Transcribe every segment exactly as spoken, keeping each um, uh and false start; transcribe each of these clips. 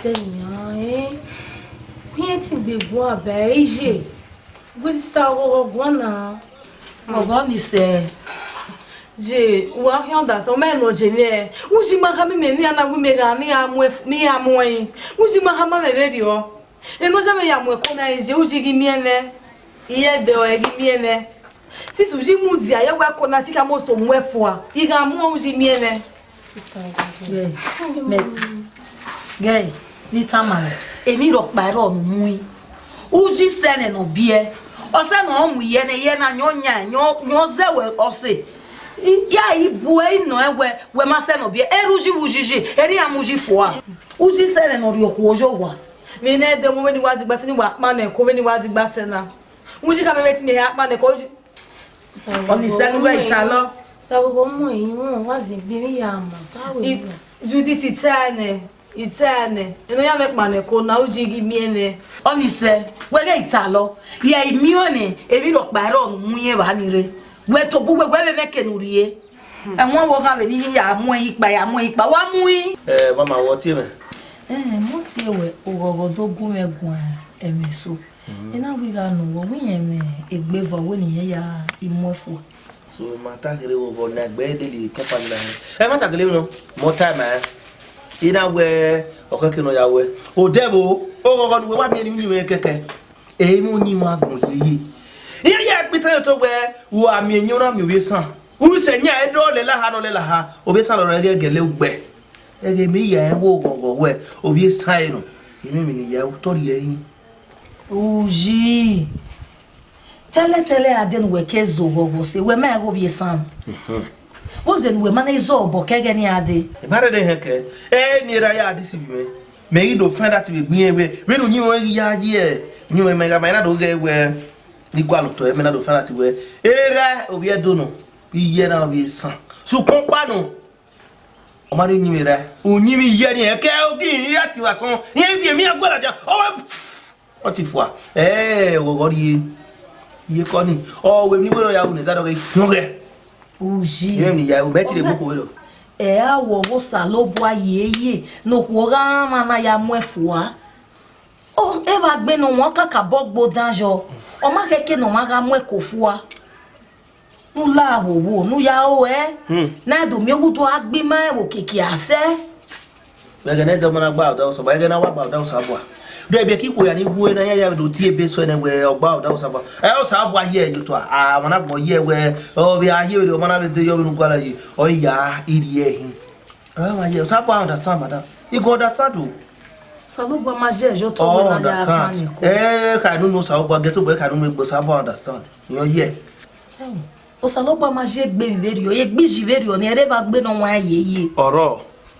Tẹyan, eh? Khian te gbe guan ba iye. Gu sista ọghọghọ guan na. Ọghọ ni sẹ. Ye, wa khian understand, mẹ nọ je nẹ. Uji ma khama mẹ ne a na gu mẹ gha, ne a mu ẹf-, ne a mu ẹn. Uji ma khama mẹ vberriọ. Enọ ya mẹ ya mu ẹko na iye, uji ghi miẹn mwẹ. Iye dẹ ọre ghi miẹn mwẹ. Since uji mudia, ye wa ẹko na te I ka must to mu ẹn fua. I gha mu uji miẹn mwẹ. Sister, mẹ, gẹ, ne I tama rẹ, emwi rhọkpa ẹre ọ mu i. Uji sẹ nẹ ne ọ biẹ. Ọ sẹ ne ọ mu iye nẹ, iye na yọn yan, yọn, yọn zẹ wẹ ọse. I, ya i bu ẹ, I nọ ẹ wẹ, wẹ ma sẹ ne ọ biẹ. Erha uji vbe uji, erha iran mu uji fua. Uji sẹ nẹ ne ọ rhie okhuo ye owa. Vbe ne ẹdẹ mu vbene I wa digba sẹ ne I wa kpa nẹ ẹko vbene I wa digba sẹ na. Uji ka mẹ vbe te mẹ hia kpa nẹ ẹko. Ọni sẹ ne uwẹ I ta lọ. Sa vbe ọmọ yìí wọn wá zẹ gbe mi ya mọ, sa wẹ I, ya. Judith, I ta nẹ, I ta nẹ. Eno ya mẹ kpa nẹ ẹko na, uji ghi miẹn nẹ. Ọni sẹ, wẹ ghẹ I ta lọ. Ye I miẹn nẹ, emwi rhọkpa ẹre ọ mu irẹn evba ni rre. Wẹ tobọ uwẹ, wẹ vbe mẹ ke ne u rrie. Ẹmwẹ ọvbokhan vbe ne I ya mu ẹn ikpa, ya mu ẹn ikpa, wa mu i. Eh, mama, wẹ ọ tie mwẹ? Eh, mẹ ọ tie wẹ, oghọghọ do gu mwẹ guan ẹmwẹ eso. I na wẹ I gha nọ wẹ, wẹ irẹn mwẹ egbe vọ, wẹ ne irẹn ya i mu ẹn fua. So, ma ta kherhe wẹ, vbọ ne a gbe deli company na hẹ? Ẹ ma ta kherhe nọ, mẹ ọ ta ma rẹn. I na wẹ, ọ khẹke ne ọ ya wẹ. Odẹ vbo, oghọghọ ne uwẹ wa miẹn ne uyinmwẹ kẹkẹ. Ẹ i mwẹ uyinmwẹ agbọn yeye. Iran ya gbe itan ye otọ wẹ, u gha miẹn iyẹn, u na miẹn ovbi esan. U sẹ yan ẹdọ lẹla ha nọ lẹla ha, ovbi esan nọ rẹ ghẹ gẹlẹ ugbẹ. Ẹghẹ mẹ ya ẹn wẹ oghọghọ wẹ, ovbi esan ẹre nọ. Emwi emwi ne I ya ẹre, otọ rhie ẹre hin. Uyi. Tẹlẹtẹlẹ a dee ne uwẹ ke zẹ oghọghọ sẹ, wẹ ma ghe ovbi esan. Vbọzẹ ne uwẹ ma na zẹ obọ ke ẹghẹ ne iran dee? I ma rherhe hẹn kẹ, ẹ ne erha ya deceive mwẹ. Mẹ ghi do find out vbe egbe irẹn wẹ, vbene uyinmwẹ ghi ya ye uyinmwẹ mẹ gha ma, I na do ghẹ wẹ, ne I gualọ otọ ẹre, mẹ na do find out wẹ, erha ovbi Ẹdo nọ, iye na ovbi esan. Sokpan ọkpa nọ, ọ ma rhie uyinmwẹ erha, uyinmwẹ iye ni, ẹkẹ ogi, iran ti vbe asọn, iran viọ emwi iran gualọ dia, ọ wẹ, ọ ti fua. Ẹ, oghọghọ rhie, iye kọ ni, ọ wẹ emwi wẹ ne ọ ya ru ne da dọghe, yọn ghẹ. Uyi. Iran ni ya ru, mẹ ti rhe gbe okhuo vberriọ. Ẹ a wọ ọghe Osanobua ye ye, ne okhuo gha mwa na ya mu ẹn fua. Ọ, evba gbe ne ọmwa kakabọ gbe odan yọ, ọ ma khẹke ne ọmwa gha mu ẹko fua. Ne u la vbe owo, ne u ya ro ẹe. Hmm. Na do miẹn uwu do a gbe ima ẹvbo keke a sẹ. Ẹghẹ ne ẹdẹ ọmọ na gba ọda Osanobua, ẹghẹ ne a wa gba ọda Osanobua. Do ẹbe ke ikhuo ya ni vbuẹ na ya ya do tie ebe sẹ nẹ wẹ ọ gba ọda Osanobua. Ẹ Osanobua ye ẹyotọ, a, ọmwa na gbọ ye wẹ, ọ vbe a ye vberriọ, ọmwa na vbe de yọ vbene u gualọ yi, ọ ya i rhie ẹre hin. Ẹ ma ye, Osanobua understand, madam. I go understand o. Osanobua ma ye ẹyotọ wẹ na ya understand. Ẹ, kha nunu Osanobua, ghe tobọ kha nunu egbe, Osanobua understand. Iyẹn ọ ye. Osanobua ma ye egbe emwi vberriọ, egbe iji vberriọ, ne ẹre evba gbe ne ọ wan ye ye. Ọrọ,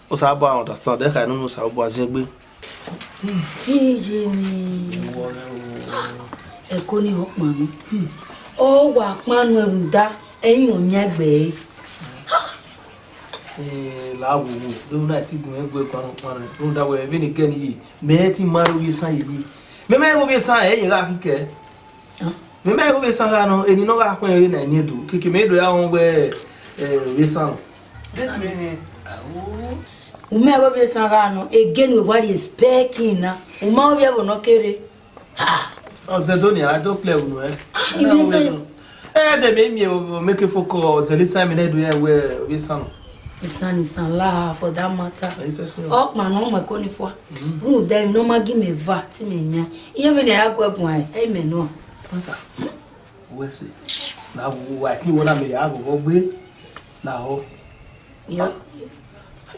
Osanobua understand, ẹ kha nunu Osanobua ziengbe. Iye mi. Ẹko ni ọkpanu. Ọ wa kpanu ẹrhu da, ẹyin ọ yan egbe ẹre. Ha! Eh, la wo wo, vbene u na ti gun egbe kpanu kpanu, rhunmwuda wẹ vbene I gẹ ne I ye, mẹ te ma rẹn ovbi esan ye ye. Mẹ ma rẹn ovbi esan, ẹ, ẹyin gha khin kẹ. Mẹ ma rẹn ovbi esan gha nọ, eni ne ọ gha khuẹn re na eni Ẹdo, keke mẹ do ya rẹn wẹ, eh, ovbi esan nọ. Mẹ rẹn ovbi esan gha nọ, ege ne uwa rhie spẹki na, u ma ovbi ẹvbo ne ọ kere. Ha! Ọ zẹdẹ ọnii, a do kplẹ unu ẹ. Ah, I mean say. Ẹ dẹ mẹ miẹn o, make focus, zẹlẹ isan mẹ ne do ya wẹ ovbi esan nọ. Isan, isan la for that matter. Ẹ, isan, isan. Ọkpanu ọ mu ẹko ni fua. Mm. Rhunmwuda emwi ne ọ ma gi mẹ eva te mẹ yan. Iye vbene a ya gu ẹguae, ẹ i mẹ nọ. Papa, wẹ sẹ. Na wo wa ti wo na mẹ ya ghọghọ gbe. Na họ. Yọ.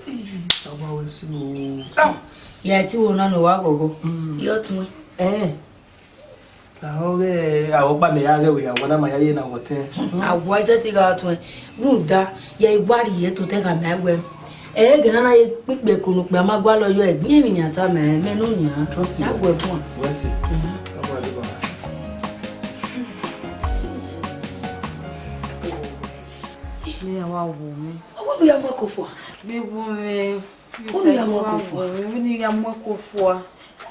Hey, Osanobua wẹ sẹ o. Ah! Ya ti wo na ne ọ wa ghọghọ. Mm. Yọ tun. Eh. Lahọ ghẹ awọ gba mẹ ya ghẹ wẹ ya wọ na ma ya ye na wọ tẹn. Awọ ẹsẹ ti gha tuẹn. Rhunmwuda, ya i wa rhie toto ẹgha mẹ wẹ. Ẹ ghe na na ye kpikpe eko ne okpia ma gualọ yọ ẹgbin emwi ne a ta mẹ, mẹ ne ọ yan. Trust you. Ya gu ẹguae. Wẹ sẹ. Mhm. Osanobua deba. Mẹ ya wa wo mẹ. Ọwọ mi ya mu ẹko fua. Gbe wo mẹ. Ọwọ mi ya mu ẹko fua. Ọwọ mi ya mu ẹko fua.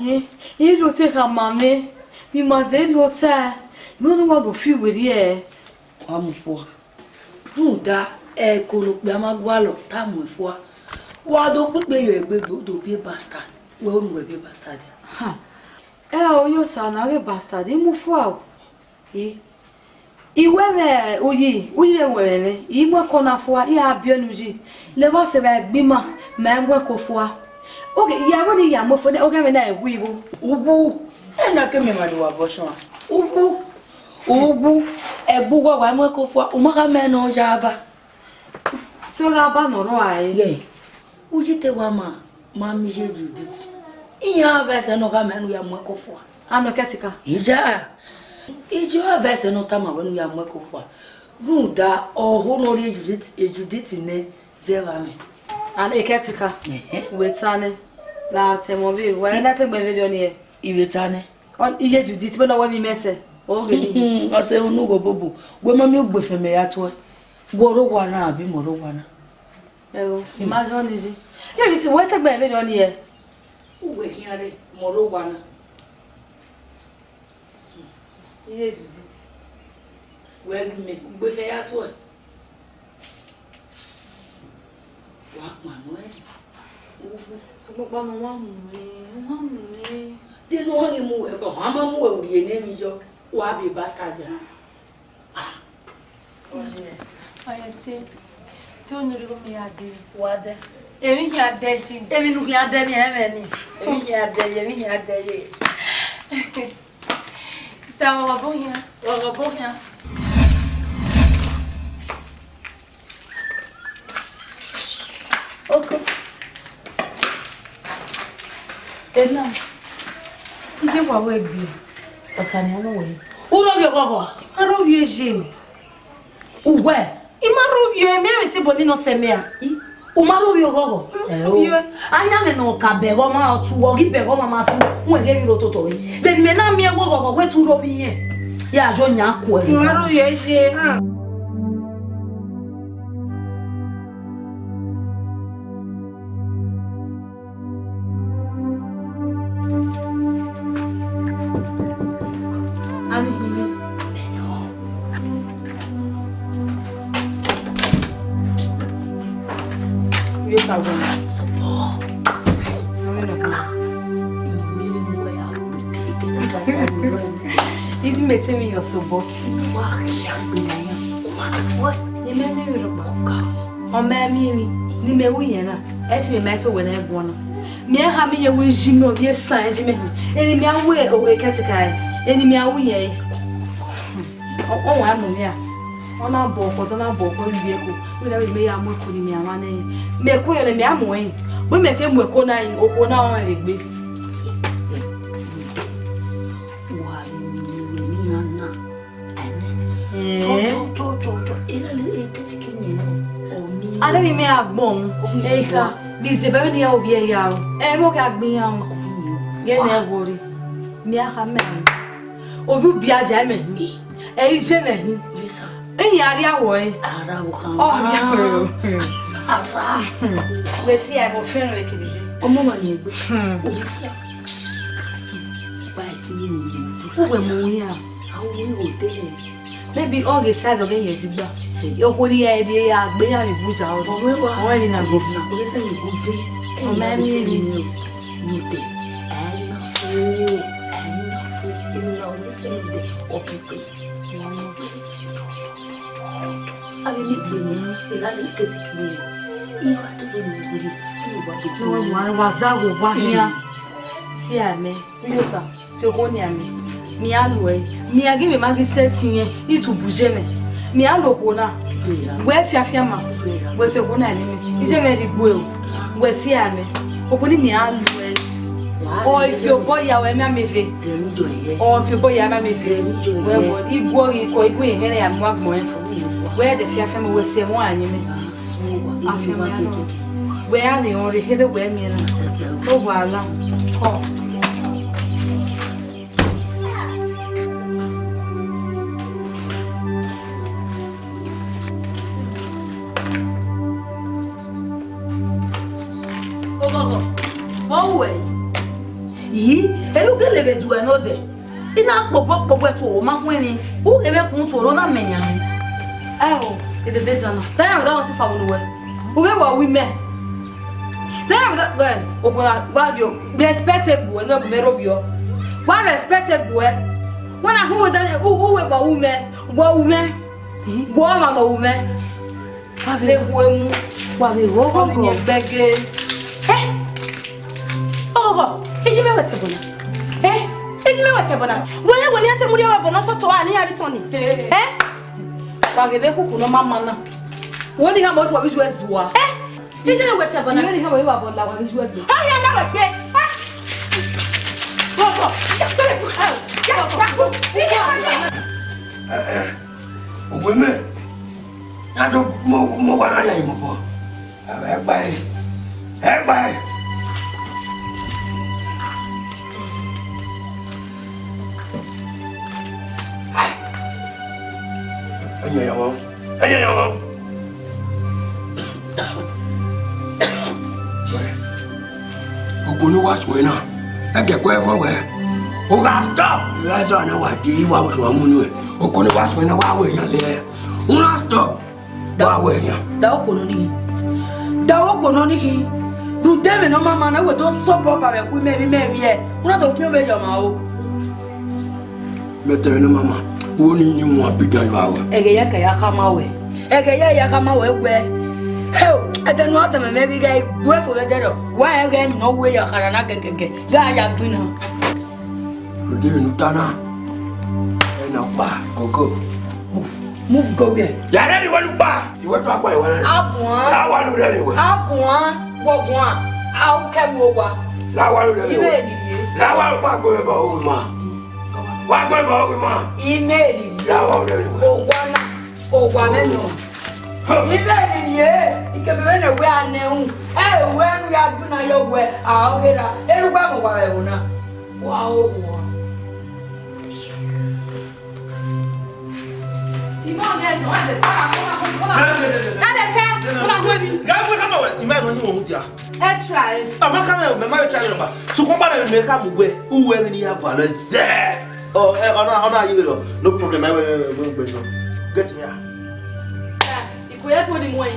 Ẹ, ẹ lọ te khama mẹ. Mi ma de lọ ta. Mi ọnii wa do fi werriẹ. Wa mu fua. Rhunmwuda, ẹko ne okpia ma gualọ, te a mu ẹn fua. Wa do kpikpe yọ egbe gbe, u do biẹ bastard. Wẹ unu wẹ be bastard. Ha. Ẹ o, yo sa na ghe bastard, I mu fua o. I, I wẹ mwẹ uyi, uyi vbe wẹ mwẹ, I mu ẹko na fua, I gha biẹ ne uyi. Lẹ vbe ọse vbe gbe ima, ma mu ẹko fua. Oke, ya vbe ne I ya mu fua, oghẹ mwẹ na wu igho. Uwu, ena ke mẹ ma do wa bọ sọn. Uwu, uwu, ẹgbe uwa wa mu ẹko fua, u ma gha mẹ ne ọ ya ba. So gha ba ne ọ rrọọ rae. Ye, uyi te wa ma, ma miẹn iye Judith. Iran vbe ẹsẹ ne ọ gha mẹ ne u ya mu ẹko fua. Anọ kẹtika. Iya, iye vbe ẹsẹ ne ọ tama wẹ ne u ya mu ẹko fua. Rhunmwuda ọho ne ọ rhie Judith, e Judith nẹ zẹ vba mẹ. Anọ kẹtika. Ẹhẹn. Wẹ ta nẹ. La tẹmọ vbe, wẹ na te gbẹn vberriọ ni ẹ. I vbe ta nẹ. Ọ, iye Judith, vbene ọ wẹ vbe imẹ sẹ, ọ ghe ni. Hmm, ọ sẹ unu gho bobo. Wẹ ma miẹn ugbefẹn mẹ ya tuẹ. Wẹ ọre owa na, abi mẹ ọre owa na? Ẹ o, I ma zọ ni yi. Iye Judith, wẹ te gbẹn vberriọ ni ẹ. Uwẹ khian rre, mẹ ọre owa na. Iye Judith. Wẹ ghi mẹ, ugbefẹn ya tuẹ. Wa kpannọ ẹn. Sokpan ne ọ wa mu mwẹ, ọ wa mu mwẹ. De ne ọ ghi mu wẹ, ọ ma mu wẹ urrie ne emwi yọ, wa be bastard ya. Ah. Ọyẹ sẹ, te unu rhirhi miẹn ya dee? Wa dẹ. Emwi khian dẹ yi. Emwi ne u khian dẹ ni, ẹmwẹ ni. Emwi khian dẹ yi, emwi khian dẹ yi. Sister, wa gha bọ khian. Wa gha bọ khian. Oko. Ena. Iye wa wẹ gbe. Ọta ni ọmọ wẹ. U rhovbiẹ oghọghọ? I ma rhovbiẹ ye. Uwẹ? I ma rhovbiẹ, mẹ vbe te bọ ni nọ sẹ mẹ a? I, u ma rhovbiẹ oghọghọ? I ma rhovbiẹ. Ayan mwẹ ne ọ ka bẹghe ọmwa ọtu, ọ ghi bẹghe ọmwa ma tu, wẹ ghe emwi rre ototọ re. Vbe mẹ na miẹn wẹ oghọghọ wẹ te u rhovbiẹ irẹn. Ya yo yan kuẹ. I ma rhovbiẹ ye, ha. Ani hini. Yes, I will. Support. No, no, no. Ini mete mi yo sobo. Wa ya gbe na ya. Wa to. Ni mẹ miẹn emwi rhọkpa. Ọ ma miẹn emwi ne imẹ ru iyẹn na, ẹ te mẹ ma te owẹ na guọnọ. Mẹ khama iye wẹ iye mẹ, ovbi esan iye mẹ hin. Eni mẹ a ru ore kẹtẹka ẹre, eni mẹ a ru iyẹn ẹre. Ọ, ọ wa mu mẹ a. Ọ na bọ ọkọ, ọ na bọ ọkọ ivbi ẹko. Wẹ na wẹ mẹ ya mu ẹko ne imẹ a mwa nẹ. Mẹ ẹko yọ ne mẹ a mu ẹre. Wẹ mẹ ke mu ẹko na yi, okhuo na ọnrẹn vbe egbe. Wa vbe miẹn iran na. Ẹnẹ. Ẹn? Tọ, tọ, tọ, tọ, tọ. Ena le, e kẹtike ni na. Ọ ni. Ade mi mẹ agbọn. Ọ ni. Ẹ kha, bi de bẹ ni ya obi ẹ ya o. Ẹ mo kha gbin ya o. Ọ ni. Ghe ne ẹ wo re. Mi a kha mẹ. Ovbi ubi a dia mẹ hin. Ẹ i je mẹ hin. Yes, sir. Iyan a rhie awọ ẹre. Ara o khan. Ọ rhie awọ ẹre. Asa. Wẹ si a, mo fẹrẹn vbe kevbe je. Ọmọ ma ni egbe. Hmm. Yes, sir. Ba ti ni ni. Uwẹ mu wian. Awo wi wo de. Maybe ọ ghe size ọghe yẹn ti gba. Okhuo ni ya rhie ya gbe ya ni bu ya ọrọ. Ọmọ ẹwa. Ọmọ ẹni na gbe sa. Ọmọ ẹni sa ni gbe. Ọmọ ẹni ni. Ni de. Ẹ na fo. Ẹ na fo. Ẹ na o ni se ni de. Ọkẹkẹ. Abi mi gbe ni, ila ni kẹtike ni. Iwa to ni gbe ni. Wa, wa za wo wa hian. Si a mẹ. Yo sa, si okhuo ni a mẹ. Mi a lo ẹre. Mi a ghi mẹ ma ghi sẹtin yẹn, I tu bu ye mẹ. Mi a lo okhuo na. Wẹ fiafia ma. Wẹ si okhuo na ni mẹ. Iye mẹ rhie gbe o. Wẹ si a mẹ. Okhuo ni mi a lo ẹre. Ọ i fi obọ ya wẹ mẹ a mẹ ve. Ọ i fi obọ ya mẹ a mẹ ve. Wẹ wọ, I guọ ghi kọ, I guọ yẹn hẹrẹ ya mu agbọn ẹn fo. Wẹ dẹ fiafia ma, wẹ si ẹmwẹ a yin mẹ. Afianma ya nọ. Wẹ a rẹn ọnrẹn kherhe wẹ miẹn na. Owa la. Kọ. Ogogo, ọ wẹ? Yi, erhugele vbe duẹ nodẹ. I na kpobọ kpobọ ẹtu, ọ ma khuẹnrẹn, u ghe mwẹ kun tuorre, ọ na mẹ yan mwẹ. Ẹ o, edede dan na. Te a ya vbe da wọn si fa vbe unu wẹ. U vbe wa wi mẹ. Then I'm not well. Okhuo na wa yo respect egbe uẹ, ne ọ gu mẹ rre ovbiọ. Wa respect egbe uẹ. Wẹ na hu wẹ dan, u, u wẹ vbe u mwẹ, vbe u mwẹ. Vbe ọmwa ne u mwẹ. Wa vbe hu emu. Wa vbe ghọghọ. Ọni yẹn gbẹgẹ. Eh? Ọghọghọ, eji mẹ wẹ te ẹbọ na. Eh? Eji mẹ wẹ te ẹbọ na. Wẹ, wẹ ne a te mu rhie ẹbọ na sọtọ a ne a rhie tọn ni. Eh? Wa ghe vbe khuku ne ọ ma ma na. Wẹ ni ha mọ wa vbe izuẹ zua. Eh? Ije ne wẹ te ẹbọ na. Ije ne ha mọ wa vbe la wa vbe izuẹ gbe. Ọ hia na wẹ gbe. Ah! Bọ, bọ. Ya, ya, ya, ya, ya. Ije ne wẹ te. Eh, eh. Uwe mẹ. Ya do mo, mo wa na ria imo bọ. Ẹ gba ẹ. Ẹ gba ẹ. Ai. Ẹyẹ ya wa. Ẹyẹ ya wa. Okhuo ne wa suẹn na, ẹgẹ kue ẹvọ wẹ. U gha stop. Razor na wa di wa wa mu nuẹ. Okhuo ne wa suẹn na wa wẹ yan sẹ. U na stop. Wa wẹ yan. Da okhuo nọ ni. Da okhuo nọ ni. Rhunmwuda ẹmwẹ ne ọ ma ma na, wẹ do sọbọ ba vbe ẹkhu imẹ vbe imẹ vbiẹ. U na do fian vbe yọ ọmwa o. Mẹ tẹmwẹ ne mama, wo ni yin wan bigan yo awẹ. Ẹghẹ ya ka ya khama wẹ. Ẹghẹ ya ya khama wẹ wẹ. Heo, ẹdẹ ne ọ tẹmwẹ mẹ ghi gha gbuẹ fo vbe ẹdẹrriọ, wa ẹghẹ ne ọ wẹ ya khara na gẹgẹgẹ, gha ya gbinna. Rode vbene u ta na, ẹ na kpa, koko, move. Move go where? Ya rẹ ni wẹ nu kpa. Iwẹ tọ akpa iwẹ rẹ. Aguan. La wa nu rẹ ni wẹ. Aguan, wọ guan. A o kẹ mu owa. La wa nu rẹ ni wẹ. Ibe ni ye. La wa nu kpa gbe bọ o ma. Wa gbe bọ o ma. Ime ni ye. La wa nu rẹ ni wẹ. Owa na, owa mẹ nọ. Ibe ni ye. Ikebe vbe ne wẹ a nẹ un. Ẹ wẹ nu ya gbinna yọ wẹ. A o ghe ra. Erugba mu wa vbe ẹvbo na. Wa o wọ. Ẹ try. Ama ka mẹ, mẹ ma try nọmba. Sukun ba mẹ ka mu wẹ, uwẹ vbe ne ya gua lọ zẹ. Ọ, ẹ, ọ na, ọ na yi vbe lọ. No problem, I will, will, will, will, get me out. Iko ya tuẹ ni mu ẹn.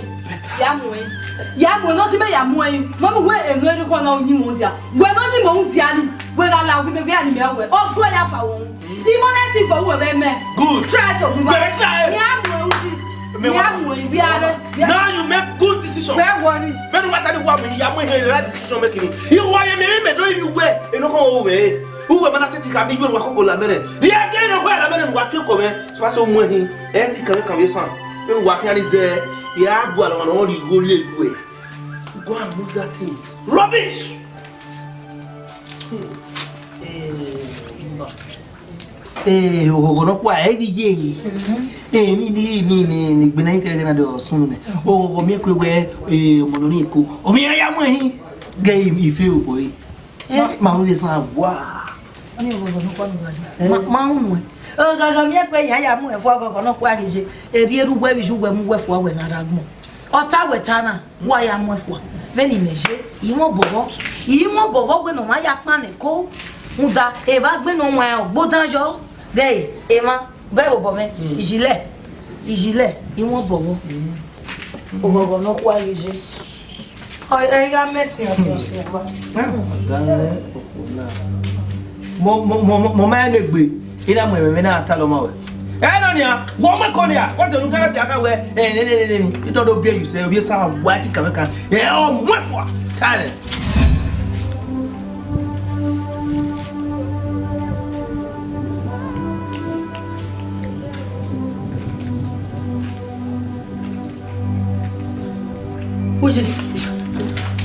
Ya mu ẹn. Ya mu ẹn, nọ si mẹ ya mu ẹn. Mọ mu wẹ emwi ne kọ na yin mu dia. Wẹ nọ yin mu dia ni. Wẹ gha la obi mẹ wẹ ani mẹ wẹ. Ọ gbọ ya fa wo. Imọ na ti gbọ wẹ mẹ. Good. Try so mi ba. Bẹrẹ try. Ni a mu ẹn uji. Ni a mu ẹn bi are. Now you make good decision. Wẹ worry. Very what I want me ya mu ẹn right decision making. Iwẹ ye mẹ mẹ do you wẹ. Eno ko wẹ. Uwẹ ma na sẹtin ka mi gbe wa koko la mẹrẹ. Rhie ẹdẹ ne wa la mẹrẹ ne wa tu eko mwẹ. Sẹ ma so mu ẹn hin. Ẹ ti kan kan ye san. Vbene uwa khian ni zẹ, ya gua lọ ne ọ rhie igho rhie elu ẹ. Go and move that thing. Rubbish! Hmm. Eh, ima. Eh, oghọghọ nọkpa, ẹ ghi ye. Eh, ni, ni, ni, ni, ni, gbena yi kẹgẹ na de ọ sunu nẹ. Oghọghọ miẹn kue wẹ, eh, ọmọ nọ ni eko. Ọ miẹn ya mu ẹn hin. Gẹ ife obọ yi. Eh, ma mu vbe san wa. Ọni oghọghọ nọkpa nu gha ye. Eh. Ma, ma unu ẹn. Oghọghọ miẹn kue ya ya mu ẹn fua, oghọghọ nọkpa ghi ye. Erriọ erha uwẹ vbe iye uwẹ mu uwẹ fua wẹ na rre agbọn. Ọ ta wẹ ta na, wa ya mu ẹn fua. Vbene imẹ ye, I mwẹ obọ vbọ. I mwẹ obọ vbọ wẹ ne ọmwa ya kpan nẹ ko. Rhunmwuda, evba gbe ne ọ wan ọgbodan yọ. Ghe, emwa, vbe obọ mwẹ. Mm. Ijilẹ, ijilẹ, I mwẹ obọ vbọ. Mm. Oghọghọ nọkpa ghi ye. Ọ, ẹ gha mẹ sian, sian, sian, ba. Mo, mo, mo, mo, mo ma ne egbe, I na mu ẹmwẹ mwẹ na ta lọ ma wẹ. Ẹ nọ nia, wọ mu ẹko nia, wọ sẹ unu gẹrẹ ti a ka wẹ, ẹ, ne, ne, ne, ne, ne, I dọdọ biẹ you sẹ, ovbi esa wa ti kan kan, ẹ, ọ mu ẹfua, ta nẹ. Oye,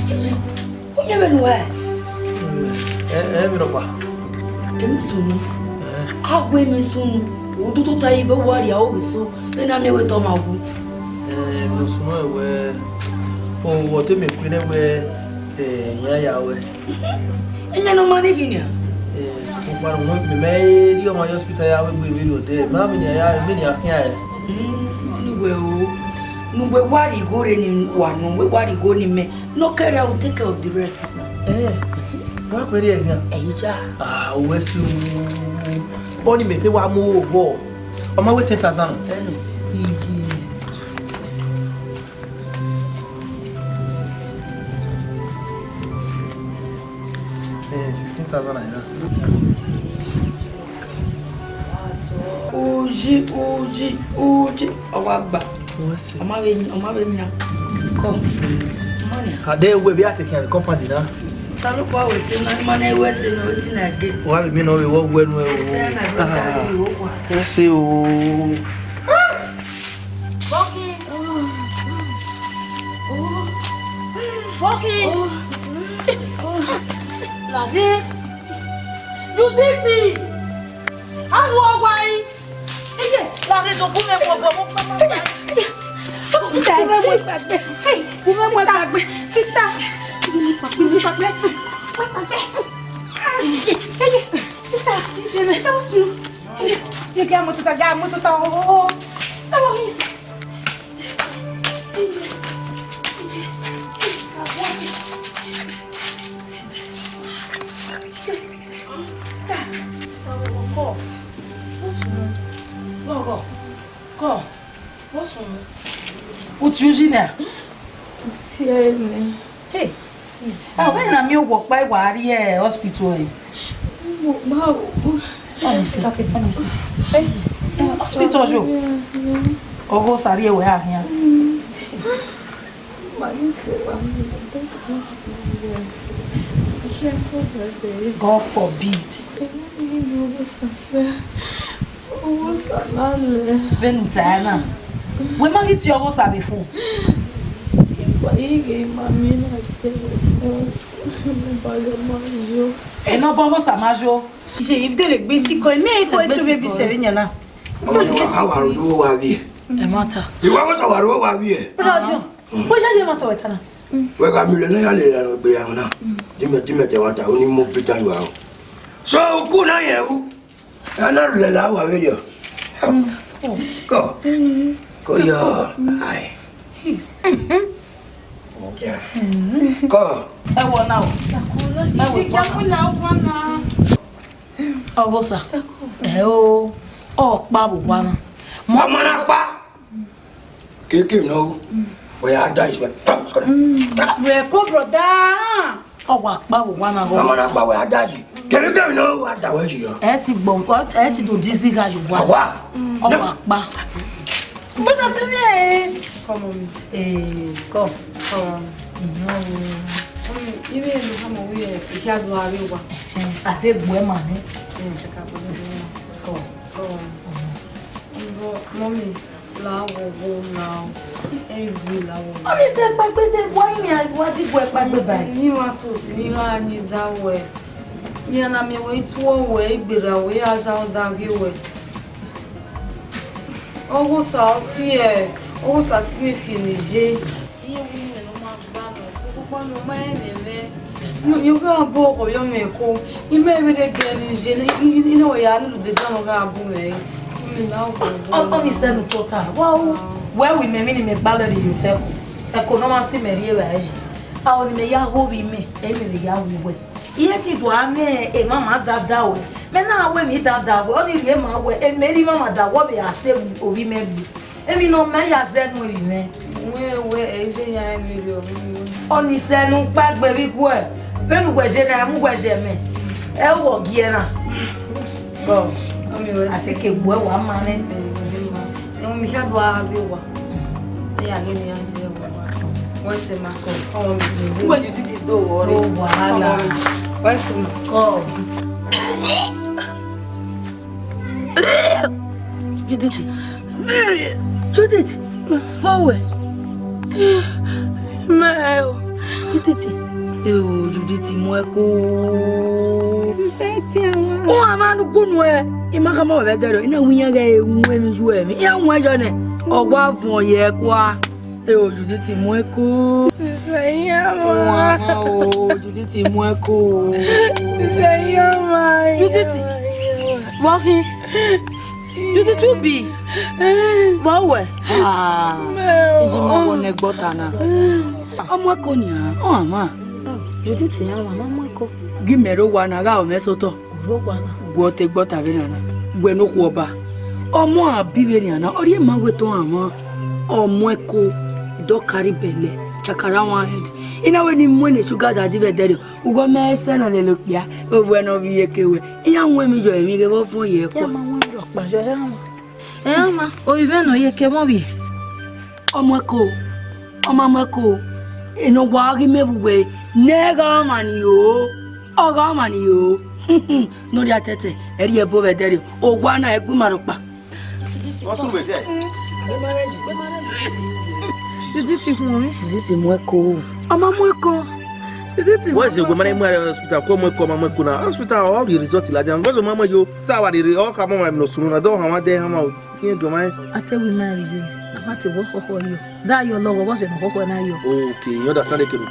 oye, u miẹn vbene uwa? Ẹ, ẹ, vbe nọkpa? Emi sunu. Ẹ. A gu emi sunu. U tota ibe uwa rria oghiso. Ena miẹn wẹ te ọ ma wu. Ẹ, vbe sunu ẹ wẹ, o, ọ te mẹ kue nẹ wẹ, ẹ, iran ya wẹ. Iyan ne ọ ma ni ghi nian? Eh, sokpan mẹ, mẹ, mẹ rhie ọmwa ye hospital ya vbe egbe vbe rrie odẹ. Mẹ a vbe nian ya, mẹ nian khian ẹre. Mm, ne uwẹ o, ne uwẹ wa rhie igho rre ni wa nọ, uwẹ wa rhie igho ni mẹ. No care, I will take care of the rest. Eh, wa kue rhie ẹre khian? Ẹi ya. Ah, uwẹ si o. Ọ ni mẹ te wa mu obọ. Ọ ma wẹ ten thousand. Ẹnu. Igi. Uyi, uyi, uyi, ọ wa gba. Ọ ma vbe, ọ ma vbe yan. Kọ. Ọ ma yan. Ade we be ate kan company na. Salu pa we se na, ma na we se na, wetin na ge. Wa be mi no we wo we nu e o. Ese na, bro, ka we wo kwa. Ese o. Walking. Walking. Lade. Judith. Alu ọwa yi. Eye, lade do gu mwẹ gbọgbọ, mo pa ma. Sister, gu mwẹ mu ẹgbagbe. Gu mwẹ mu ẹgbagbe. Sister. Gu mwẹ mu ẹgbagbe. Eye, sister. Sister, what's wrong? Ye, ye, gẹ a mu tota, gẹ a mu tota, o, o, o. Sister, what's wrong? Sister, sister, kọ. What's wrong? Kọ, kọ, kọ. What's wrong? Uti uyi na? Uti ẹre nẹ. Hey. Ah, wẹ na miẹn owa ọkpa wa rrie hospital ẹre? Mo ma o. Let me see. Okay, let me see. Hey, hospital yo. Ọghosa rhie wẹ a khian. Ma ni se wa mi, don't go there. He so bad. God forbid. Ẹ ma ni mu Ọghosa sẹ. Ọghosa na lẹ. Vbene u ta na, wẹ ma ghi tie Ọghosa vbe fo. Igba ighe ma mi na tie vbe fo. Ba ghe ma yo. Ẹ nọ bọ Ọghosa ma yo. Iye, i dele gbe sikọ, ẹ mẹ ko eso vbe bi sẹ vbe yan na. Ọmọ ni wa ha wa ru wa vbiẹ. Ẹ ma ta. Iwa Ọghosa wa ru wa vbiẹ. Brother John, bọ ya ye ma ta wẹ ta na. Wẹ gha miẹn ne ya lele ẹre gbe ẹre na. Dime, dime te wa ta, oni mo bi ta yu aro. So, uku na ye u. Ana lele a wa vbe riọ. Kọ. Kọ yo. Ai. Okay. Kọ. Ẹ wọ na o. Ẹ wọ na. Ọghosa. Ẹ o. Ọkpa vbe owa na. Mama na kpa. Keke no. Wẹ a da isu. Wẹ ko brother. Ọ wa kpa vbe owa na gho. Mama na kpa wẹ a da yi. Kevbe kevbe no wa da wẹ yi yo. Ẹ ti gbọ, ẹ ti do dizi gha yo wa. Wa. Ọ wa kpa. But na se mi e. Come on. Eh, come. Come on. No. Ime elu ha mo wi e, ihe adu are wa. A te gbe ma ni. Come. Come. But mommy, la wo wo now. Every la wo. Ọ ni sẹ kpẹkpẹ te wa yin a wa ti gu ẹkpẹkpẹ ba. Ni ma to si ni ma ni da wẹ. Ni ana mi wẹ tuọ wẹ igbera wẹ a ja da ge wẹ. Ọghosa ọ si ẹ, Ọghosa si me fi ni je. Iye wi ne no ma gba nọ, so kpokpo nọ ma ẹ nẹ mẹ. Yo, yo gha bu ọkọ yọ mwẹ ko. I mẹ vbe de gẹ ne je, i, i, i ne wẹ ya ne de dan gha bu mwẹ. Mi la ko. Ọ, ọ ni sẹ nu tota. Wa u, wẹ wi mẹ mi ni mẹ gbalẹ rhie otọ ẹko. Ẹko ne ọ ma si mẹ rhie vbe a ye. A ọ ni mẹ ya gho vbe imẹ, ẹ mẹ vbe ya wi wẹ. Iye ti do a mẹ emama dada wẹ. Mẹ na wẹ emwi dada wẹ, ọ ni rhie ma wẹ, emẹ rhie mama da wọ vbe a se ovbi mẹ gbe. Emwi ne ọ mẹ ya zẹ nu emwi mwẹ. Wẹ, wẹ, ẹ i je yan emwi rhie ovbi mẹ. Ọ ni sẹ ne u kpa egbe vbe iguẹ, vbene uwẹ je na, mu uwẹ je mẹ. Ẹ wọ gie na. Bọ, a ti ke gbuẹ wa ma nẹ. Ẹ, mi kha do a vbe wa. Ẹ ya ghe ne iran ye ẹvbo wa. Wẹ sẹ ma. Uwẹ Judith do wọ re. No wahala. Wẹ sẹ ma. Come. Judith. Judith. Wọ wẹ. Mẹ o. Judith. Eo, Judith, mu ẹko. Uwa ma nu gunu ẹ. I ma khama wẹ vbe ẹdẹrẹ. I na wi iran ghẹ e wọn emwi yu ẹmwẹ. Iran wọn yọ nẹ. Ọ wa vuọn ye ẹkua. Eo, Judith, mu ẹko. Sister, iran ma. Uwa ma o, Judith, mu ẹko. Sister, iran ma. Judith, iran ma, iran ma. Walking. Judith, you be. Bọ wẹ. Ah. Mẹ o. Iji ma wo nẹ gbọta na. Ọmọ ẹko nian, ọ ma. Judith, iran ma, ọmọ ẹko. Gi mẹ rre owa na, gha ọ mẹ sotọ. Gu ọ te gbe ọta vbe nana, wẹ ne okhuo ọba. Ọmọ a bi vberriọ na, ọ rhie ma wẹ te ọ rhan ọmwa, ọmọ ẹko, dọ kari bẹlẹ. Shakara one head. I na wẹ ne I mu ene sugar daddy vbe ẹdẹrriọ. Ughọ mẹ sẹ nọ lele okpia. Ovbi ẹre ne ọ vbe iyeke wẹ. Iran wọn emwi yọ emwi ghẹ vbe ọfọn ye ẹkua. Ya ma wọn emwi rhọkpa yọ, ẹ ma. Ẹ ma, ovbi mwẹ nọ ye ke ẹmwẹ ovbi. Ọmọ ẹko, ọmọ, ọmọ ẹko. Enọ wa ghi mẹ vbe uwẹ, ne ẹ gha ọmwa ni o. Ọ gha ọmwa ni o. Ne ọ rhia tẹtẹ, ẹ rhie ẹbo vbe ẹdẹrriọ. Owa na ẹ gu ima rhọkpa. What's wrong with that? Judith khuọnmwi. Judith mu ẹko. Ọ ma mu ẹko. Judith mu What's your ẹko. Woman in hospital? Come on, come on, come on. Hospital, all the result la jam. What's your mama yo? That wa the all come on, I'm no sunu. I don't want to have. Here go my. I tell you, my vision. I'm not a work for you. That your love was in a work when I you. Okay, you understand the kid.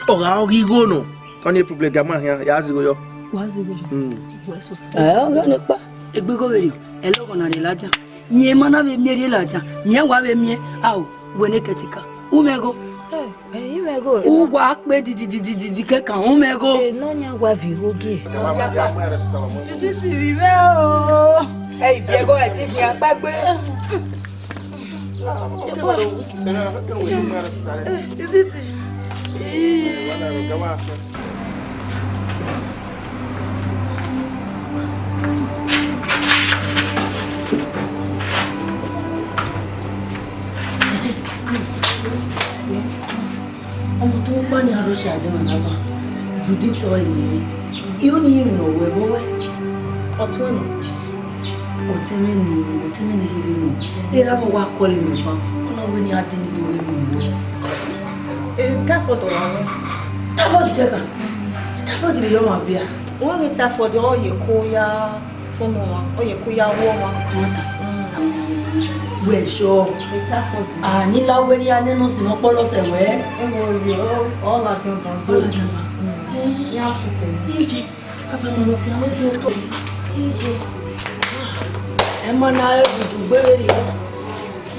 Oh, how you go no? Any problem, Gama here. Yes, you go. What's the vision? Hmm. Where's the Ẹ, ọ gha nọ kpa. Egbe igho vberriọ, ẹ lọghọ na rre ladian. Rẹn ma na vbe miẹn rre ladian, rẹn wa vbe miẹn, ao, wẹ ne kẹtika. U mwẹ igho. Ẹ, ẹ, I mwẹ igho. U wa kpe dididididi kẹkan, u mwẹ igho. Ẹ, ne ọ yan wa viọ igho gie. Judith vbe ivẹ o. Ẹ, ivie igho ẹ ti khian kpẹgbe. Judith. Ọmọ tó ń pa ní arọṣẹ àdéhùn náà, Judith ọ ìní. Irú ni yìí nọ wẹ bọ wẹ. Ọtún ẹnu. Ọtẹmẹ ni, ọtẹmẹ ni yìí nọ. Era mo wa kọle mi pa. Ọna wẹ ni a di ni do wẹ mi wẹ. Eh, typhoid wa wẹ. Typhoid kẹka. Typhoid lè yọ ma bia. Wọ́n ní typhoid, ọ yẹ kó yá tó mọ wọn, ọ yẹ kó yá wọ́ wọn. Wọ́n ta. Mm. Wẹ sure. Typhoid. Ah, ni la wẹ ni a nenu si no kpọlọ sẹ wẹ. Ẹ wọ yẹ, ọ, ọ la jọ ban. Ọ la jọ ban. Mm. Eh. Ya treat him. Ije. Afa ma mo fi àwọn fi to. Ije. Ẹ ma na e gudu gbere ri.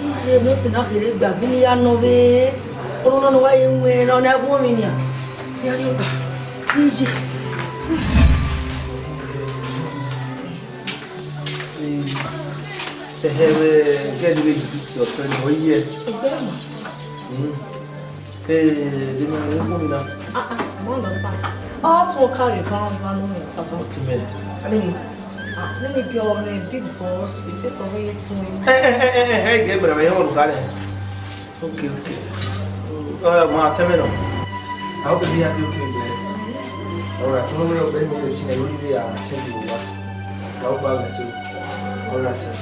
Ije no si na kere gba bi ni ya nọ vbe. Ono no wa ye nwe no na gun mi nia. Ya ri oka. Ije. Ehe, vbe get ready to your friend. Oh, yeah. Mm. Eh, the man, what's going on? Ah, ah, mo lọ sa. Ọ tún ọka rẹ̀ kan wá lóhùn ìtàkùn. Ọtí mẹ́rin. Lẹ́yìn, ah, lẹ́yìn bí ọmọ ẹ̀ Big Boss, ìfẹsọ̀ wẹ́yẹ tún ẹ. Eh, eh, eh, eh, eh, eh, get ready, I'm here, look at it. Okay, okay. Uh, ma, tell me now. I hope you have you okay, man. All right, no way, baby, you see, I really, uh, change you, what? How about myself? All right, sir.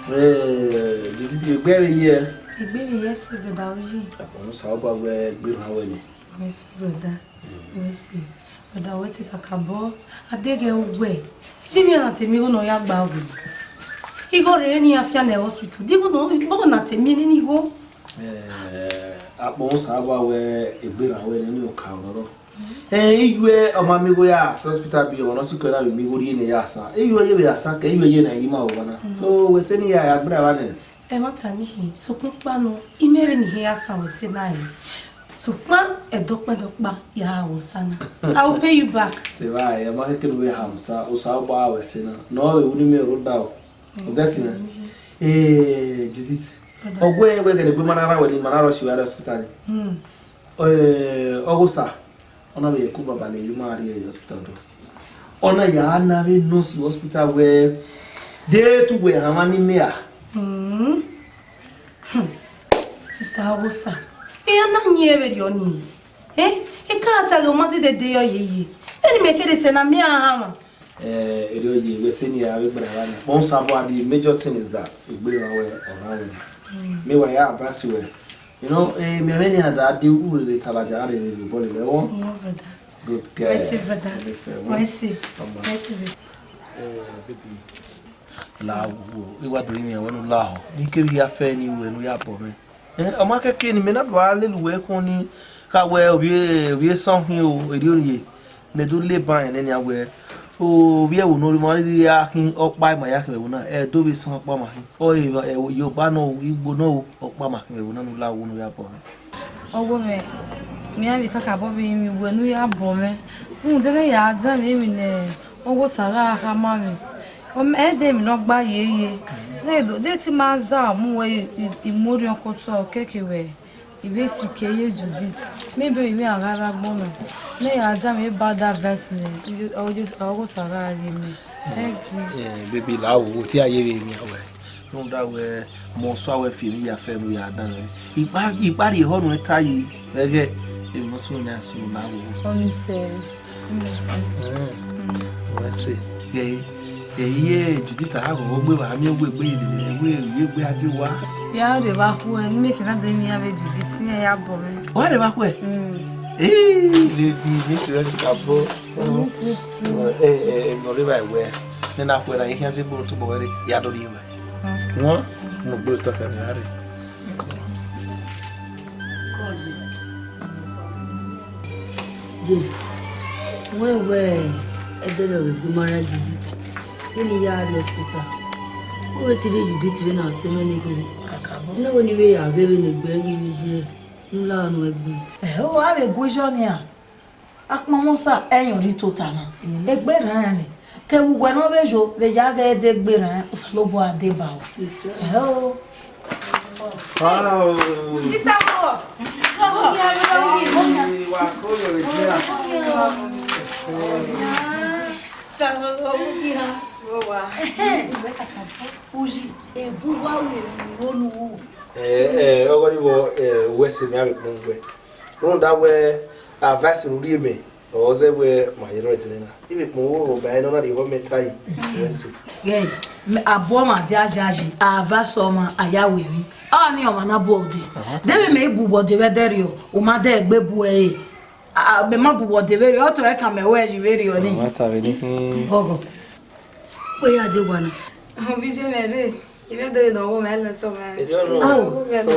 Eh, did you get me here? Egbe vbe ye sẹ, brother, uyi. Akọni sa ọba wẹ gbe na wẹ ni. Mercy, brother. Mercy. Brother, wẹ te kakabọ. Adeghe wẹ. Iji mi na te mi igho nọ ya gba wẹ. Igho rere ni ya fia nẹ hospital. Di igho nọ, igho na te mi ni igho. Eh, akpọ sa ọba wẹ egbe na wẹ ni ọka ọrọrọ. Eh, iyuẹ ọ ma miẹn igho ya sa hospital bill, ọmọ ne ọ sikẹ na vbe miẹn igho rhie ne ya sa. Iyuẹ ye vbe ya sa kẹ, iyuẹ ye na yi ma vbe owa na. So, wẹ sẹ ne I ya, ya gbẹrẹ evba nẹ. Ẹmwata ni khin, sokpan ọkpa nọ, imẹ vbene I khin ya sa wẹ sẹ na rẹn. Sokpan ẹdọkpa ẹdọkpa ya ha wẹ osa na. I will pay you back. Sẹ evba, ẹ ma kẹkẹ ne uwẹ ha osa, osa ọba wẹ sẹ na. Nọ vbe ru ne imẹ rho da o. Ọgẹtin na. Eh, Judith. Brother. Ọgua wẹ gẹdẹ egbe ma na rhan wẹ ni, ma na rọ si wẹ hospital ni. Hmm. Eh, Ọghosa, ọ na vbe ku baba ne Yuma rrie hospital do. Ọ na ya na vbe nurse hospital wẹ, de tu wẹ hanmwa ni mẹ a. Hmm. Hmm. Sister Ọghosa, iran na yin vberriọ ni. Eh? I ka ra ta ghe ọ ma zẹ dede yọ yeye. Vbene mẹ kherhe sẹ na, mẹ a hanmwa. Eh, erriọ ye, wẹ sẹ ne I ya vbe gberra evba na. But Osanobua, the major thing is that egbe rhan wẹ, ọ rhan wẹ. Mm. Meanwhile, I advise wẹ. You know, eh, mẹ vbene a da de urere kalaja, a rere vbe obọ lele ẹvbo. Yeah, brother. Good girl. Mercy, brother. Mercy, ẹvbo. Mercy. Ọmọ. Mercy, baby. Eh, baby. La wo, I wa do rinmwian wẹ ne u lahọ. Ne I kevbe ya fẹ ne I ru ẹre ne u ya bọ mwẹ. Eh, ọ ma kẹke ne imẹ na do a lele uwẹ ẹkhọn ni, kha wẹ ovbi, ovbi esan khin o, erriọ ye. Mẹ do le ban ẹnẹ nian wẹ, ovbi ẹvbo ne ọ rre ima rhirhi a khin ọkpa ima ya khin vbe ẹvbo na, ẹdẹ ovbi esan ọkpa ma khin. Ọ re, ẹ, Yoruba nọ o, Igbo nọ o, ọkpa ma khin vbe ẹvbo na ne u la wo ne u ya bọ mwẹ. Ọghe mwẹ, mẹ iran vbe kakabọ vbe rinmwian wẹ ne u ya bọ mwẹ. Rhunmwuda ne ya danmwẹ emwi ne Ọghosa gha khama mwẹ. Ọ ma, ẹdẹ emwi ne ọ gba yeye. De, de te ima zẹ mu wẹ I, I, I mu orhiọn ke otọ, kẹkẹ wẹ I vbe sikẹ ye Judith. Maybe I mwẹ a gha rre agbọn nọ. Mẹ ya da mwẹ bad advice nẹ, ọ, ọ, ọ gha sa gha rrie mẹ. Thank you. Eh, baby, la wo, wo, te a ye vbe miẹn wẹ. Rhunmwuda wẹ, mẹ ọsua wẹ fi emwi ya fẹ vbe ya dan. Ikpa, ikpa rhie ehọ nuẹn ta yi, ẹghẹ, emwi ne ọ sunu nẹ a sunu la wo. Ọni sẹ. Mm, wẹ sẹ. Ẹ, ẹ, iye Judith a ghọghọ gbe vbe a miẹn uwu egbe ye lele wẹ, uwu egbe a die owa. Ya rre evba khuẹ, ne imẹ kherha de miẹn avbe Judith, iran ya bọ mwẹ. Wa rre evba khuẹ? Mm. Ee, baby, miss you very much, bro. Miss you too. Ẹ, ẹ, ẹ, mẹ ọ rre evba wẹ, ne na khuẹ na, I khian zẹ egbe tobọ wẹ rre, ya do rrie mwẹ. Okay. Wọn, mo gbe otọ kẹ mwẹ, a rre. Jane, wẹ wẹ ẹdẹrẹ ọvbehe gbe ma rrie Judith, vbene I ya rrie hospital. Wẹ te rhie Judith vbene a tie mwẹ ne kherhe. Kakabọ. Ne wẹ ne I vbe ya ghe vbene egbe ghi vbe ye, ne u la unu ẹgbe. Ẹhẹ, a vbe gu iyọ nian. Akpọnmwẹ Osa ẹyọn rhie tota na. Egbe rran rẹn nẹ. Kevbe uwẹ ne ọ vbe yo, vbe ya ghẹ de gbe rran, Osanobua deba o. Ẹhẹ o. Wow. Sister Mowo. Wa ko yo re dia. Sister Mowo. Uji, ebu wa ru emwi ni ro nu. Eh, eh, ọgọdivbọ, eh, wẹ sẹ mẹ avbe kpọnmwẹ. Rhunmwuda wẹ advice ne u rhie mẹ, ọ zẹ wẹ ma ye rrọọ ẹdẹnẹna. I vbe kpọnmwẹ oro ba ẹre ne ọ na rhie ehọ mẹ ta yi, wẹ sẹ. Ghẹ, mẹ, abọ ọmwa dia yayi, a vbe sẹ ọmwa, a ya ru emwi. Ọni ọmwa na bu ọdẹ. Deghẹ mẹ i bu uwẹ ọdẹ vbe ẹdẹrriọ, u ma dẹ egbe bu ẹre. A, mẹ ma bu uwẹ ọdẹ vberriọ, ọ tọrọ ẹkan mẹ wẹ yi vberriọ ni. Ọ ma ta vbe ni khin. Gọgọ. Wẹ ya die owa na. Ovbi iye mwẹ rre. Imẹ dọmwẹ ne ọ ghọmwa lẹsọ mẹ. Ao,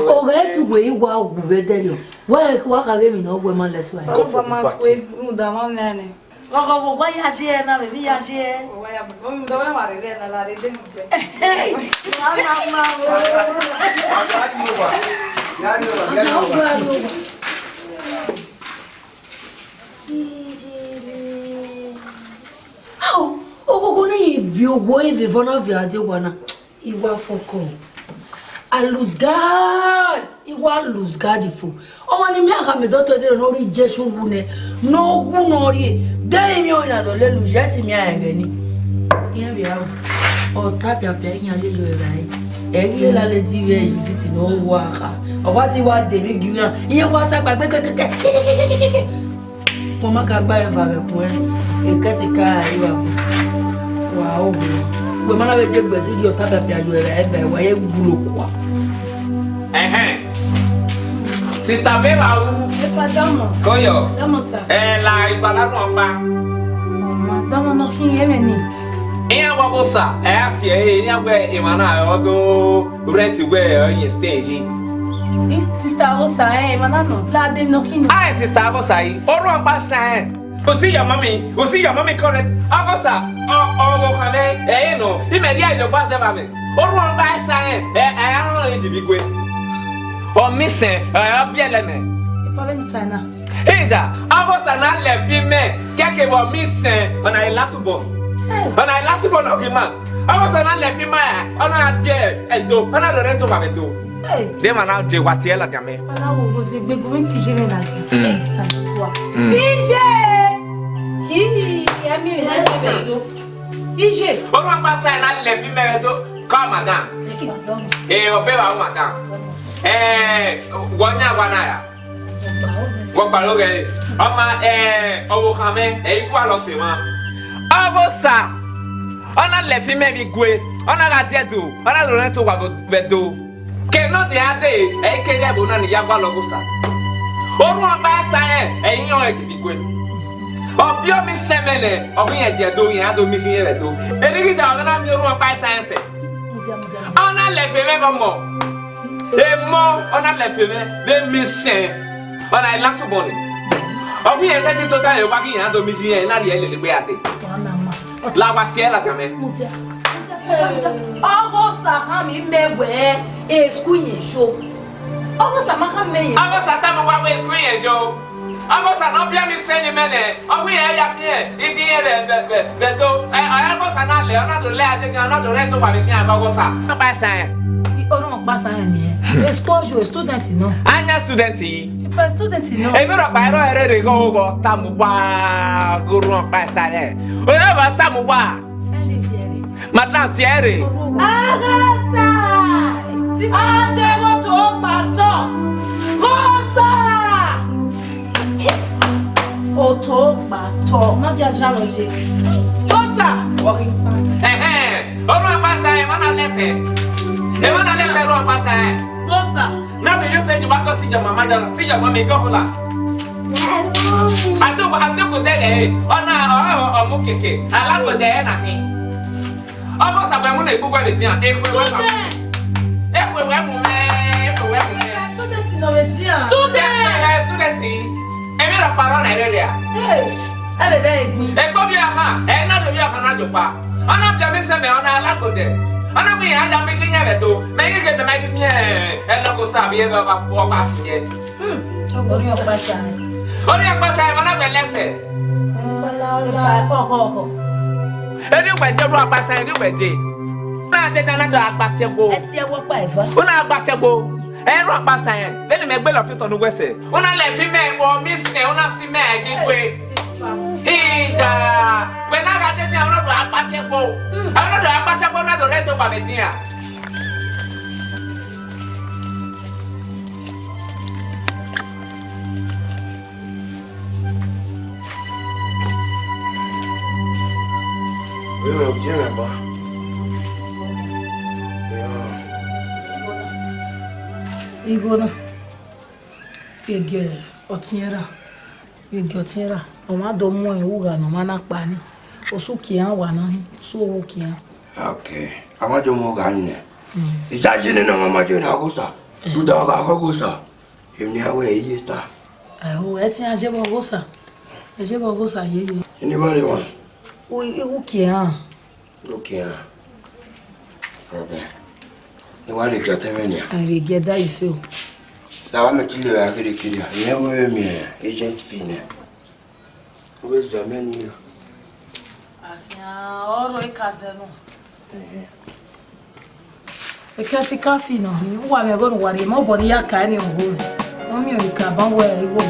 ọ ghẹ tu wẹ i wa gu vbe ẹdẹrriọ. Wẹ wa khaghe emwi ne ọ gu ma lẹsọ. Sọ gba ma kue, rhunmwuda ma mwẹ nẹ. Ọghọ vbe wa ya ye ẹre na, vbe ya ye ẹre. Ọ wa ya mu, ọ mu dọmwẹ wa rre vbe ẹna la rre de mu gbe. Hey! Wa na ma o. Ao, ogogo ne I viọ owa eve vbọ na viọ a die owa na. I wa fọkọ. I lose guard. I wa lose guard fo. Ọmwa ne I miẹn khama dọtọ ẹdẹrẹ ne ọ rhie Jesu wu nẹ, ne ọ wu ne ọ rhie. De emwi ọre na dọlọ lele uyi, ẹ te miẹn ẹghẹ ni. Iran vbe aro. Ọ ta piapia, iran ye yo evbare. Ẹ ghi la lele ivbi Judith ne ọ wa kha. Ọ wa te wa de emwi gie iran. Iran wa sa gba gbe kekeke. Kpọnma ka gba eva vbe ẹkun ẹre, ekẹtin ka ra eva. Wa o, wẹ ma na vbe je gbe ẹse, ọ ta piapia yo ẹre, eva wa ye gbulo kua. Ẹhẹn. Sister Bella u. Epa, dọmọ. Kọyọ. Dọmọ, sir. Ẹ la igba la nọ pa. Ọma, dọmọ nọ khin, ẹmwẹ ni. Iran wa gho sa, ẹ a tie ẹre, iran wẹ emwa na ọ do rent wẹ ọ yin stage. Eh, sister, ọ sa, ẹ, emwa na nọ, la de nọ khin. Ai, sister, ọ sa yi. Orhuan gba sa ẹ. U see your mommy, u see your mommy correct. Ọ sa, ọ, ọ, ọ khan mẹ, ẹ, ẹ nọ. Imẹ ria yọ gba zẹ ba mẹ. Orhuan gba sa ẹ, ẹ, ẹ, a nọ yin bi gue. Ọ mi sẹn, ẹ, ọ biẹlẹ mẹ. Ipa vbe nu ta na. Hija, Ọghosa na lẹ fi mẹ, kẹkẹ vbe ọ mi sẹn, ọna i lasubọ. Hey. Ọna i lasubọ na ghi ma. Ọghosa na lẹ fi ma, ọ na die ẹdo, ọ na rẹrẹ to ma vbe do. Hey. De ma na je wa tie ladian mẹ. Ọna wo wo ze gbe gu ti je mẹ ladian. Mm. Hey, sa wa. Mm. Ije! Hi, emi na je vbe do. Ije! Orhuan gba sa na lẹ fi mẹ vbe do. Call madam. Eke madam. Eh, ọbe ba madam. Eh, wọ nya wa na ya. Wọ kpare oghẹ re. Ọ ma, eh, ọvbokhan mwẹ, ẹ i gualọ sẹ emwa. Ọghosa, ọ na lẹ fi mẹ vbe igue, ọ na gha die ẹdo, ọ na lorẹn to wa vbe do. Ke nọ de a dee, ẹ i keghi ẹvbo na ne I ya gualọ Ọghosa. Orhuan ọkpa ẹsa rẹn, ẹ i yọn rẹn gie vbe igue. Ọ biẹ ọmọ isẹn mwẹ nẹ, ọ ghi rẹn die ẹdo, rẹn a do miẹn iye vbe ẹdo. Erriọ ghi ya ọmwa na miẹn orhuan ọkpa ẹsa rẹn sẹ. Ọ na lẹ fi mwẹ vbe ọmọ. Emọ, ọ na lẹ fi mwẹ vbe mi sẹn. Ọ na i lasubọ nẹ. Ọ ghi rẹn sẹtin tota rẹn, wa ghi rẹn a do miẹn iye rẹn, na rhie lele egbe a dee. La wa tie ladian mwẹ. Ọghosa khama mẹ wẹẹ, e school yẹn yo. Ọghosa ma khama mẹ yẹn. Ọghosa tama wa wẹẹ school yẹn yo. Ọghosa ne ọ biẹ mwẹ sẹ ne imẹ nẹ, ọ wẹ irẹn ya miẹn iti irẹn vbe, vbe, vbe, vbe Ẹdo. Ẹ, ọ, Ọghosa na lẹ, ọ na do lẹ adekan, ọ na do rre Ẹdo wa vbe khian Ọghosa. Ọkpa sa ẹn. I, orhunmwu ọkpa sa ẹn niẹn. Expose you, student nọ. A yan student yi. Ipa student nọ. Emwi rhọkpa ẹrọ ẹre rre ghe ọghoghọ tama uwa ghe orhunmwu ọkpa sa ẹn. Ore wa tama uwa. Madam, tie ẹre. Ọghosa! Sister, a zẹ vbe oto gba otọ. Ọghosa! Oto gba otọ. Ma dia zalọ ye. Ọghosa! Ẹhẹn, orhunmwu ọkpa sa ẹn, emwa na lẹsẹ. Emwa na lẹsẹ orhunmwu ọkpa sa ẹn. Ọghosa! Na be ye sẹ ju wa tọ si jama ma jama, si jama mi ko hola. Atu, atu ku dẹghe, ọ na, ọ, ọ, ọ mu keke, alagbodẹ ẹre na khin. Ọghosa wẹ mu ne egbugbe vbe dian, ekhue wẹ ma. Student. Ekhue wẹ mu mẹ, ekhue wẹ mu mẹ. Student nọ vbe dian. Student. Ẹ, student. Emwi rhọkpa rrọọ na ẹre rria. Hey, ẹre dẹ egbe. Egbe ovbi ọkhan, ẹ na do ovbi ọkhan na jokpa. Ọ na biẹ mwẹ sẹ mẹ, ọ na alagbodẹ. Ọ na mu iran ya mu ighi yan vbe Ẹdo, mẹ ghi ghe mẹ ma ghi miẹn, ẹ, Ọghosa vbe ẹ vbe ọkpa, ọkpa ti yẹ. Hmm, orhunmwu ọkpa sa ẹn. Orhunmwu ọkpa sa ẹn, emwa na wẹ lẹsẹ. Ọhọ, ọhọ. Eni wẹ je orhunmwu ọkpa sa ẹn, eni wẹ je. Na dede na do agba tie ẹgbo. Ẹ si ẹvbo ọkpa eva. U na gba tie ẹgbo. Ẹ, orhunmwu ọkpa sa ẹn. Vbene mẹ gbe lọ fi otọ ne uwẹ sẹ. U na lẹ fi mẹ wọ mi sẹ, u na si mẹ ẹdin kue. Ija. Wẹ na gha dede, u na do agba tie ẹgbo. U na do agba tie ẹgbo, u na do rre Ẹdo wa vbe dian. Vbene ọ gie mwẹ ba. Ya. Igho na, gie ọtiẹn ra, gie ọtiẹn ra, ọmwa do mu ẹn ugha ne ọmwa na kpa ni, osu kian wa na hin, osu owo kian. Ok, a ma jọ mu ọgha ni nẹ. Ijaji nene ọmwa ma je na Ọghosa, rhunmwuda ọgha Ọghosa. Emwi ne a wẹ iye ta. Ẹho, ẹ tian je vbe Ọghosa. Ẹ je vbe Ọghosa yeye. Eni vbe rre wan? U, u kian. U kian. Problem. Ne wa rhie gie ọtẹn mwẹ nian. A rhie gie da ise o. Da wa mẹ ti lele a kherhe kherhe a. Imẹ wẹ vbe miẹn agent fee nẹ. U vbe zẹ mẹ ni o. Ahian, ọrọre ka zẹ nọ. Ẹhẹn. Ekẹtin ka fi nọ, uwa mwẹ ẹghẹ ne uwa rhie mẹ obọ ne I ya ka ẹre ọgho. Ọ miẹn ọre ka ban wẹ igho.